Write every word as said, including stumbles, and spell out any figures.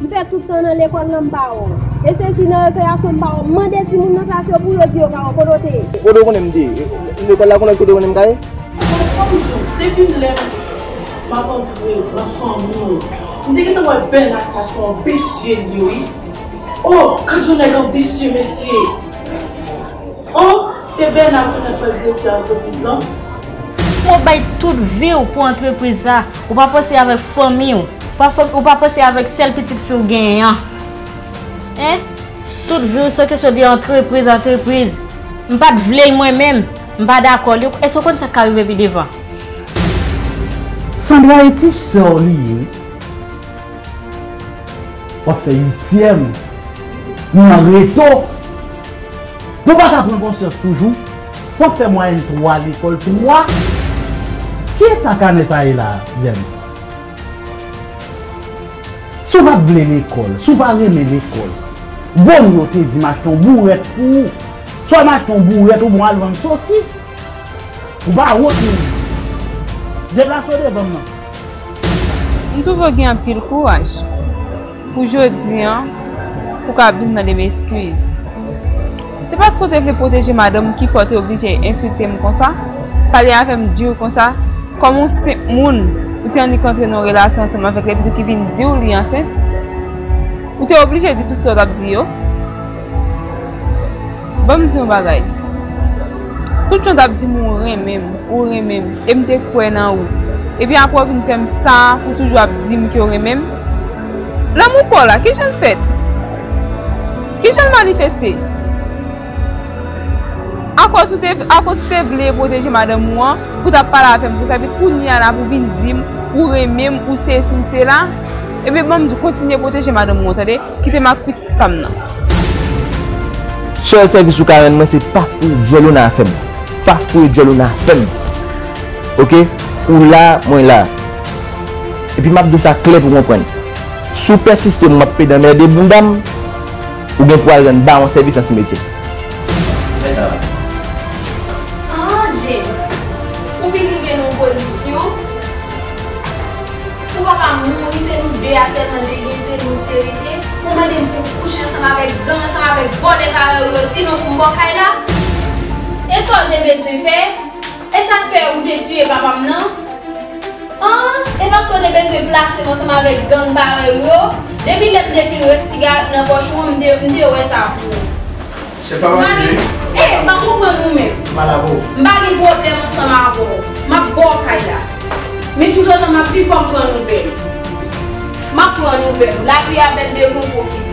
M fè tout tan nan lekòl lan, m pa wè w. E se si nan rekreyasyon m pa wè w, m mande timoun nan sa yo pou yo di yo pa wè w, kote w te ye? Kote w konnen m te ye? Lekòl la, konnen kote w konnen m ka ye? Mwen pran misyon, depi lè m ap antre nan fanmi w, m te gentan wè Bèna sa se yon bisye li ye, wi. Oh, gad yon nèg anbisye, mesye! Oh, se Bèna kounye a k pral direktè antrepriz lan. Ou bay tout vi w pou antrepriz la. Ou pa panse avèk fanmi w. Ou pa fè, ou pa panse avèk sèl pitit fi w genyen an. Hein? Tout vi w se kesyon de antrepriz, antrepriz. M pa t vle l mwen menm. M pa dakò li. Èske w konn sa k ka rive pi devan? Sandra e ti sè w li ye. W ap fè uityèm. Nan reto. Pou w pa ta pran konsyans toujou, w ap fè mwayèn twa lekòl, twa. Ki eta kanè sa ye la, Jèm? Si w pa t vle lekòl, si w pa renmen lekòl, bon yo te di m achte yon bourèt pou ou. Swa m achte yon bourèt oubyen w al vann sosis. Ou pa wont moun. Deplase w devan m nan. M twouve w gen anpil kouraj pou jodi an, pou w ka vin mande m eskiz. Se paske w te vle pwoteje madanm ou ki fè w te oblije ensilte m konsa, pale avè m di konsa, kòm yon senp moun, ou te annik antre nan yon relasyon ansanm avèk li, epi ki vin di w li ansent. Ou te oblije di tout sa w t ap di yo. Ban m di yon bagay. Tout jan w t ap di m ou renmen m, ou renmen m, e m te kwè nan ou. Epi apre w vin fè m sa pou w toujou ap di m ke w renmen m. Lanmou pa w la, kijan l fèt? Kijan l manifeste? Akoz ou te, akoz ou te vle pwoteje madanm ou an, pou w t ap pale avè m konsa, epi kounye a la pou w vin di m ou renmen m, ou sesi, ou sela? Ebyen, ban m di w, kontinye pwoteje madanm ou an, tande? Kite m ak pitit pa m nan. Sèl sèvis ou ka rann mwen, se pa foure dyòl ou nan afè m. Pa foure dyòl ou nan afè m. Oke? Ou la, mwen la. Epi m ap di w sa klè pou w konprann. Si w pèsiste m ap pede anmède bounda m, ou gen pou al rann bawon sèvis nan simetyè. Fè sa. Ah, James, ou vin rive nan yon pozisyon. Ou papa mouri, se nou de a sèlman te gen, se nou te rete. Ou mande m pou kouche ansanm avèk gang, ansanm avèk vòlè parèy ou yo, sinon pou m bò kay la? E sa w te bezwen fè? E sa k fè ou te tiye papa m nan? An? E paske w te bezwen plase m ansanm avèk gang parèy ou yo? Depi lè m te jwenn rès sigarèt nan pòch ou an, m te, m te wè sa pou ou. Chèf la, m ap vini. Eh, m pa konprann ou menm. M pa gen pwoblèm ansanm avè w. M ap ba w kay la. Men toutotan m ap viv, fò m pran nouvèl. M ap pran nouvèl ou. Lapli a bèl devan w pwofite.